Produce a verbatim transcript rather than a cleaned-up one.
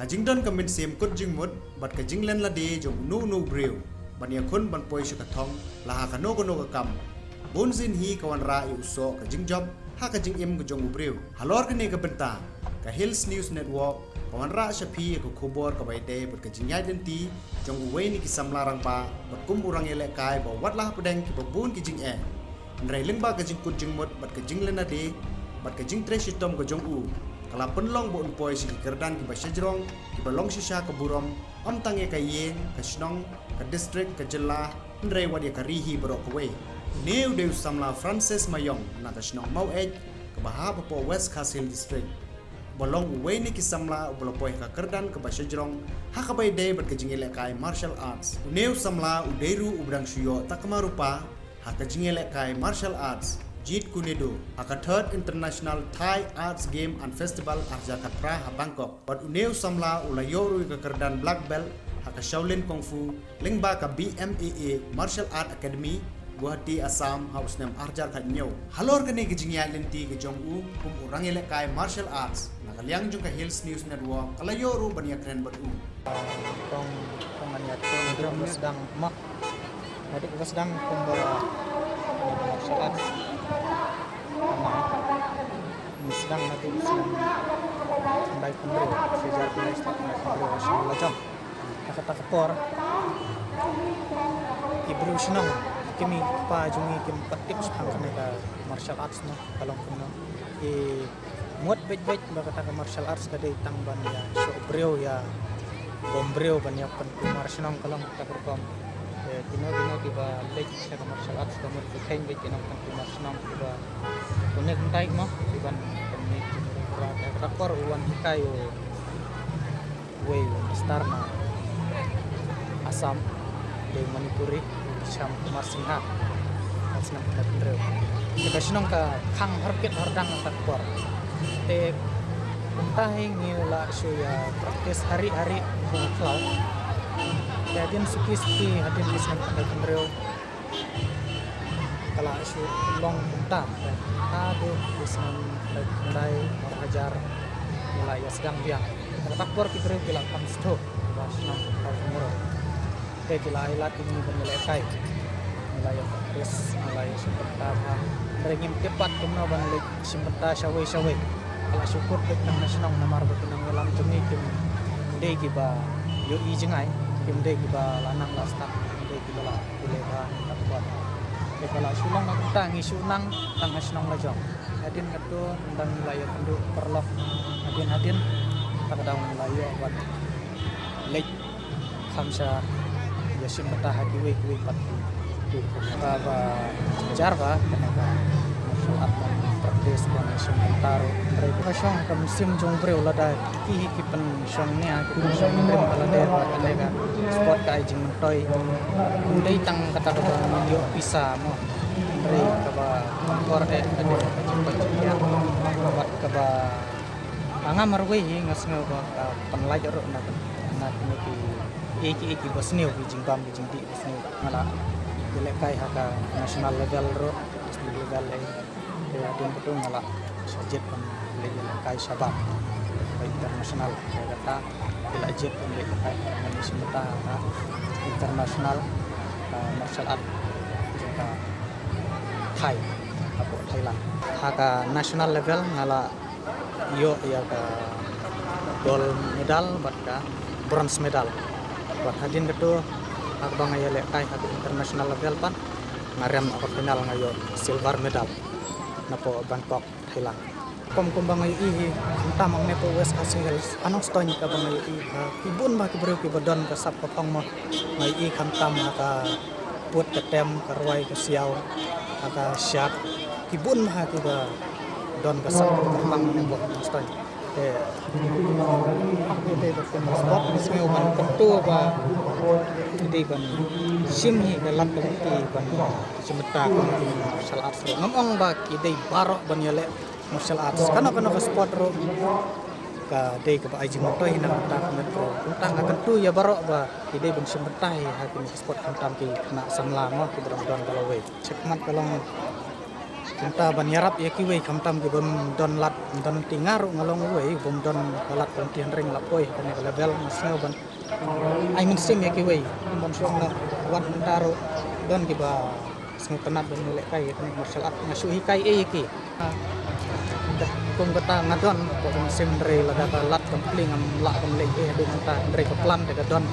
Jingdon ka mynsiem kut jingmut bad ka jinglen lade jong uno uno u briew ban ïakhun ban poi sha ka thong la ha kano kano ka kam. Bun sien hi ka wanrah ïa u soh ka jingjop ha ka jingim ka jong u briew. Halor kane ka bynta, ka Hills News Network ka wanrah sha phi ïa ka khubor kaba ïadei bad ka jingïaid lynti jong uwei na ki samla rangbah bad kum u nongïalehkai ba wat la hapdeng kiba bun ki jingeh. Hynrei lyngba ka jingkut jingmut bad ka jinglen lade bad ka jingtrei shitom ka jong u, ka la pynlong ba un poi sha ki kyrdan kiba shajrong, kiba long shisha ka burom, ym tang ïa ka ïing, ka shnong, ka district, ka jylla, hynrei wat ïa ka ri hi baroh kawei. Une u dei u samla Francis Mayong na ka shnong Maweit, kaba hap hapoh West Khasi Hills District, ba long uwei na ki samla uba la poi ha ka kyrdan kaba shajrong ha kaba ïadei bad ka jingïalehkai martial arts. Une u samla u dei ruh uba dang shu ïoh takma rupa ha ka jingïalehkai martial arts, Jeet Kune Do, ha ka Third International Thai Arts Game and Festival arhajar khatphra ha Bangkok. Bad une u samla u la ïoh ruh ïa ka kyrdan black belt ha ka Shaolin Kung Fu lyngba ka B M A A Martial Art Academy, Guwahati, Assam, ha u snem arhajar khathynñiew. Halor kane ka jingïaid lynti ka jong u kum u nongïalehkai martial arts, na ka liang jong ka Hills News Network ka la ïoh ruh ban ïakren bad u. Kong, kong an ïa tu, na ka sdang ma. Naduh ba sdang kumba martial arts. Ngi sdang naduh sdang khyndai phew hynriew, shi hajar khyndai spah khyndai phew hynriew ha shnong Lajong. Ha kata ka por ki briew shnong, ki mei ki pa jong ngi kim pat tip shaphang kane ka martial arts noh, ka long kumno. Ki mut beit beit ba kata ka martial arts ka dei tang ban ïa shoh briew, ïa bom briew, ban ïa pynkulmar shnong, ka long kata ka rukom. Te kino kino kiba leit sha ka martial arts ka mut ki kheiñ beit ki nongpynkulmar shnong kiba kumne kumtai mo, kiban kumne kumne. Te kata ka por u wan hikai u wei u master na Assam, dei Manipuri, u Shyam Kumar Singha. Ka snem khyndai phew hynriew. Te ka shnong ka khang hor kit hor dang ha kata ka por. Te kumta hi ngi la shu ïa practice hari hari ha khlaw. Te hadien suki suki, hadien ka snem khyndai phew hynriew, ka la shu long kumta. Haduh ki snem khyndai, arhajar, ngi la ïa sdang biang. Kata ka por ki briew ki la kham sngewthuh ba shnong ka shnong ruh. Te ki la ai lad ïa ngi ban ïalehkai. Ngi la ïa practice, ngi la ïa shim bynta bha. Hynrei ngim tip pat kumno ban leit shim bynta shawei shawei. Ka la shu kut beit tang na shnong namar ba ki nongïalam jong ngi kim dei kiba ïohi jngai, kim dei kiba la nang la stad, kim dei kiba la pule bha, ka kwah. Te ka la shu long na kumta, ngi shu nang tang ha shnong Lajong. Hadien katto ngi dang la ïakynduh paralok hadien hadien, ta ka daw ngi la ïoh ban leit kham sha ïa shim bynta ha kiwei kiwei pat ki. Ba, ba jar ba kane ka martial art ban practice ban shim bynta ruh. Hynrei ka shong ka mynsiem jong u briew lada ki hi ki pynshong nia, ki pynshong rim ka lade ba kane ka sport ka ai jingmyntoi. Ym dei tang kata kaba ïoh pisa mo. Hynrei kaba por eh ka dei ka jingpynjah bad kaba nga marwei hi nga sngew ba ka pynlait ruh na, na kine ki, ki, ki, kiba sniew, ki jingbam, ki jingdih ba sniew. Nga la ïalehkai ha ka national level ruh, district level eh. Te hadien katto nga la sa jied ban leit ïalehkai shabar ha international. Te kata ki la jied ban leit ïalehkai, ban leit shim bynta ha international, ah, martial art jong ka Thai, hapoh Thailand. Ha ka national level nga la ïoh ïa ka gold medal bad ka bronze medal. Bad hadien katto ha kaba nga ïalehkai ha ka international level pat, nga rem ha ka final, nga ïoh silver medal napoh Bangkok, Thailand. Kum kumba nga ïohi hi, khamtam hangne hapoh West Khasi Hills, ha Nongstoiñ kaba nga ïohi hi, ki bun bha ki briew kiba don ka sap ka phong mo. Nga ïohi khamtam ha ka pud ka tem, ka rwai ka siaw, ha ka shad, ki bun bha kiba don ka sap ka phong hangne hapoh Nongstoiñ. Te, ha kane dei ba kum ka sport, nga sngew ban kyntu ba ki dei ban shim hi ka lad ka lynti ban shim bynta ka martial arts ruh. Ngam ong ba ki dei baroh ban ïaleh martial arts. Kano kano ka sport ruh ka dei kaba ai jingmyntoi hi na ka bynta ka met ruh. Kumta nga kyntu ïa baroh ba ki dei ban shim bynta hi ha kine ki sport, khamtam ki khynnah samla mo, kiba dang don ka lawei. Shakhmat ka long Kumta ban ïarap ïa kiwei khamtam ki bym don lad, don ti nga ruh nga long uwei bym don ka lad, bym ti hynrei la poi kane ka level, nga sngew ban ai mynsiem ïa kiwei ban shu ong la wat mynta ruh don kiba sngewtynnat ban lehkai ïa kane martial art, nga shu hikai ei ïa ki. Kum kata nga don ka mynsiem hynrei lada ka lad kam plie ngam lah ban leh ei haduh mynta, hynrei ka plan te ka don.